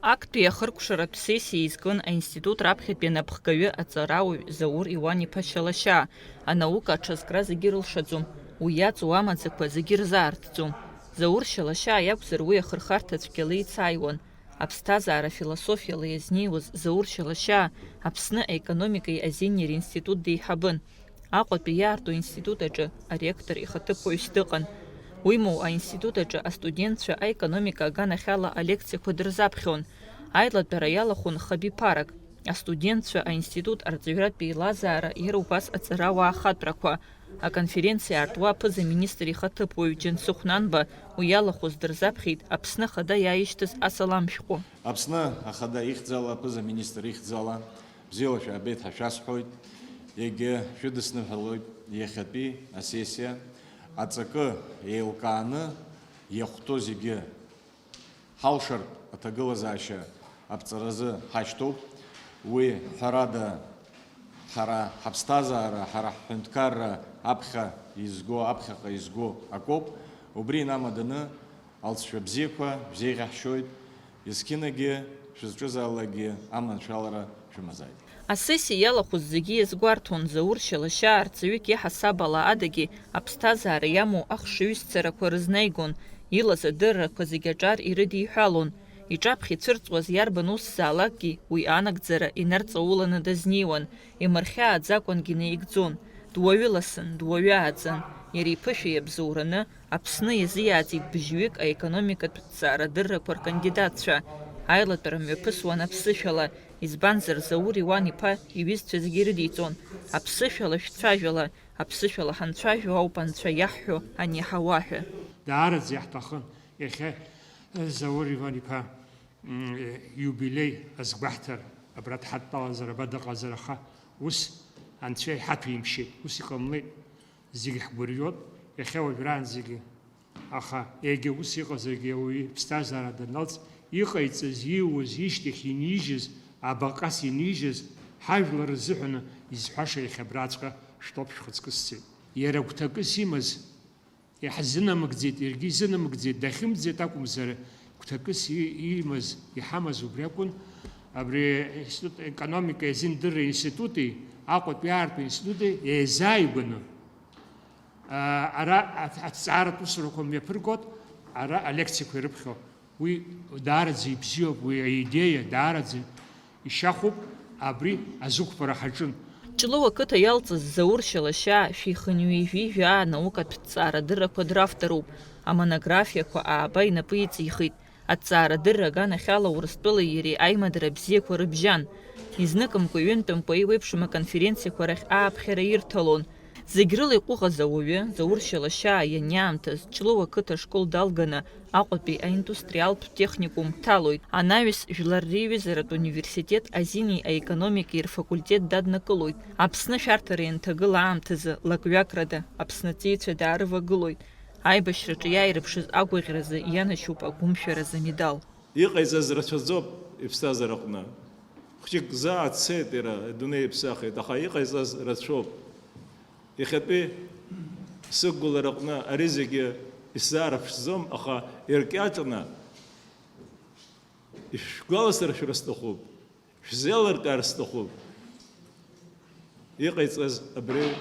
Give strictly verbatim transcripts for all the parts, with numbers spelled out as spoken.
Актәи ахыркәшаратә сессиа изкын аинститут раԥхьатәи анапхгаҩы аҵарауаҩ Заур Иуан-иԥа Шьалашьаа. Анаука аҽазкра зегьы ирылшаӡом, уи иаҵоу амаӡақәа зегьы рзаарҭӡом. Заур Шьалашьаа иакәзар, уи ахырхарҭа цәгьала ицааиуан. Аԥсҭазаара философиала иазнеиуаз Заур Шьалашьаа Аԥсны аекономикеи азинеи ринститут деиҳабын. Аҟәатәи иаарту аинститут аҿы аректор ихаҭыԥуаҩс дыҟан. Уимоу, аинститут аҿы астудентцәа аекономика аганахьала алекциақәа дырзаԥхьон. Аилатәара иалахәын хабиԥарак. Астудентцәа аинститут арҵаҩратә еилазаара иара убас аҵарауаа ахатәрақәа, аконференциа аартуа аԥыза-министр ихаҭыԥуаҩ Џьансыхә Нанба уи иалахәыз дырзаԥхьеит Аԥсны Ахада иааишьҭыз асалам шәҟәы. Аԥсны Ахада ихьӡала, аԥыза-министр ихьӡала, бзиала шәаабеит ҳәа шәасҳәоит. Егьа шәыдысныҳәалоит иахьатәи асессиа аҵакы еилкааны иахәҭоу зегьы ҳалшартә аҭагылазаашьа аԥҵаразы ҳашьҭоуп. Уи, ҳәарада, ҳара ҳаԥсҭазаара, ҳара ҳҳәынҭқарра аԥхьа изго, аԥхьаҟа изго акоуп. Убри инамаданы алҵшәа бзиақәа шәзеиӷьаҳшьоит, есқьынагьы шәызҿызаалакгьы аманшәалара шәымазааит. Асессиа иалахәыз зегьы иазгәарҭон, Заур Шьалашьаа арҵаҩык иаҳасаб ала адагьы аԥсҭазаара иамоу ахшыҩзцарақәа рызнаигон, илаз адыррақәа зегьы аҿар ирыдиҳәалон, иҿаԥхьа ицәырҵуаз иарбан усзаалакгьы уи анагӡара инарҵауланы дазнеиуан, имырхьааӡакәангьы наигӡон, дуаҩы ласын, дуаҩы ааӡан, иара иԥышәа иабзоураны, Аԥсны иазиааӡеит быжьҩык аекономикатә ҭҵаарадыррақәа ркандидатцәа. Аилатәара мҩаԥысуан аԥсышәала, избанзар, Заур Иуан-иԥа иҩызцәа зегьы ирыдиҵон, аԥсышәала шәцәажәала, аԥсышәала ҳанцәажәо ауп Анцәа иаҳҳәо ани ҳауа ҳәа. Даараӡа иаҳҭахын иахьа Заур Иуан-иԥа м, иубилеи азгәаҳҭар, абра дҳадтәалазар, аба дыҟазар, аха ус Анцәа иҳаҭәеимшьеит, ус иҟамлеит. Зегь ҳгәырҩоит, иахьа уажәраанӡагьы. Аха егьа ус иҟазаргьы, ауаҩы иԥсҭазаара даналҵ, иҟаиҵаз, ииуаз, ишьҭахь инижьыз, абаҟас инижьыз, ҳажәлар рзыҳәан изҳәаша иахьа абраҵәҟьа шәтәоуп, шәхаҵкы сцеит. Иара гәҭакыс имаз, иаҳзынамыгӡеит, иаргьы изынамыгӡеит, дахьымӡеит акәымзар, гәҭакыс и-, имаз, иҳамаз убри акәын, абри аинститут, аекономика азиндырра институти Аҟәатәи аарту институти еизааигәаны, а, ара аҭ-, аҭҵааратә усурақәа мҩаԥыргоит, ара алекциақәа ирыԥхьо. Уи даараӡа ибзиоуп, уи аидеиа даараӡа ишьахәуп, абри азықәԥара ҳаҿын. Ҷлоу ақыҭа иалҵыз Заур Шьалашьаа шәихынҩажәи жәаа анаукатә ҭҵаарадыррақәа дравторуп. Амонографиақәа ааба инапы иҵихит. Аҭҵаарадырра аганахьала Урыстәылеи иареи аимадара бзиақәа рыбжьан. Изныкымкәа-ҩынтәымкәа еиуеиԥшым аконференциақәа рахь ааԥхьара ирҭалон. Зегь рыла иҟәыӷаз ауаҩы, Заур Шьалашьаа ианиаамҭаз, Ҷлоу ақыҭа ашкол далганы, Аҟәатәи аиндустриалтә техникум дҭалоит. Анаҩс, Жәлар реиҩызаратә университет азини аекономикеи рфакультет даднакылоит. Аԥсны ашәарҭара ианҭагыла аамҭазы, лак-ҩакрада, Аԥсны аҵеицәа даарывагылоит. Аибашьраҿы иааирԥшыз агәаӷьразы ианашьоуп агәымшәаразы амедал. Иҟаиҵаз рацәаӡоуп иԥсҭазаараҟны. Хәҷык заа дцеит иара, адунеи иаԥсахит, аха иҟаиҵаз рацәоуп. Иахьатәи сықәгылараҟны ари зегьы исзаарыԥшӡом, аха иркьаҿны ишәгәаласыршәар сҭахуп, шәзеилыркаар сҭахуп. Иҟаиҵаз абри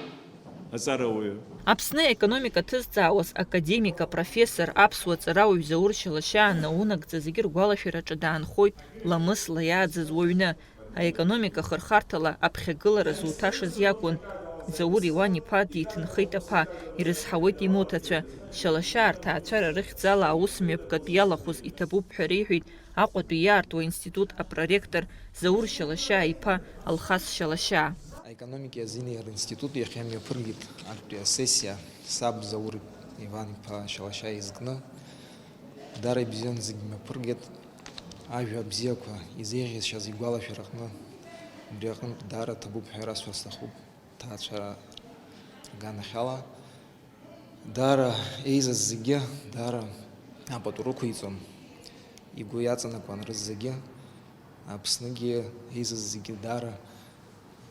аҵарауаҩы. Аԥсны аекономика ҭызҵаауаз академик, апрофессор, аԥсуа ҵарауаҩ Заур Шьалашьаа наунагӡа зегьы ргәалашәараҿы даанхоит ламысла иааӡаз уаҩны. Аекономика хырхарҭала аԥхьагылара зуҭашаз иакәын. Заур Иуан-иԥа диҭынхеит аԥа, ирызҳауеит имоҭацәа. Шьалашьаа рҭаацәара рыхьӡала аус мҩаԥгатә иалахәыз иҭабуп ҳәа реиҳәеит Аҟәатәи иаарту аинститут апроректор Заур Шьалашьаа иԥа Алхас Шьалашьаа. Аекономикеи азинеи ринститут иахьа имҩаԥыргеит актәи асессиа саб Заур Иван-иԥа Шьалашьаа изкны. Дара ибзиан зегь мҩаԥыргеит. Ажәа бзиақәа изеиӷьасшьаз игәалашәараҟны, убри аҟынтә даара ҭабуп ҳәа расҳәар сҭахуп, ҭаацәара аганахьала. Даара еизаз зегьы даара апату рықәиҵон, игәы иаҵанакуан рызегьы, Аԥсныгьы еизаз зегьы даара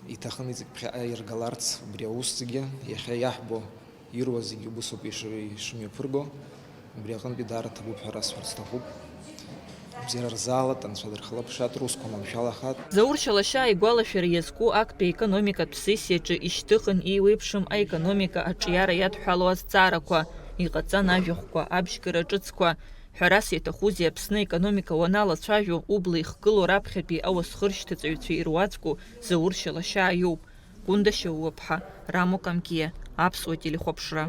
иҭахын иҵегь ԥхьаҟа иргаларц убри аус зегьы, иахьа иаҳбо, ируа зегьы убысоуп иши-, ишымҩаԥырго, убри аҟынтәи даара ҭабуп ҳәа расҳәарц сҭахуп. Бзиара рзаалат, анцәа дырхылаԥшааит, русқәа маншәалахааит. Заур Шьалашьаа игәалашәара иазку актәи аекономикатә сессиаҿы ишьҭыхын еиуеиԥшым аекономика аҿиара иадҳәалоу азҵаарақәа, иҟаҵан ажәахәқәа, абжьгара ҿыцқәа. Ҳәарас иаҭахузеи, Аԥсны аекономика уаналацәажәо, убла ихгылоу раԥхьатәи ауасхыршьҭыҵаҩцәа ируаӡәку Заур Шьалашьаа иоуп. Гәында Шьоуаԥҳа, Рамо Камкиа, Аԥсуа телехәаԥшра.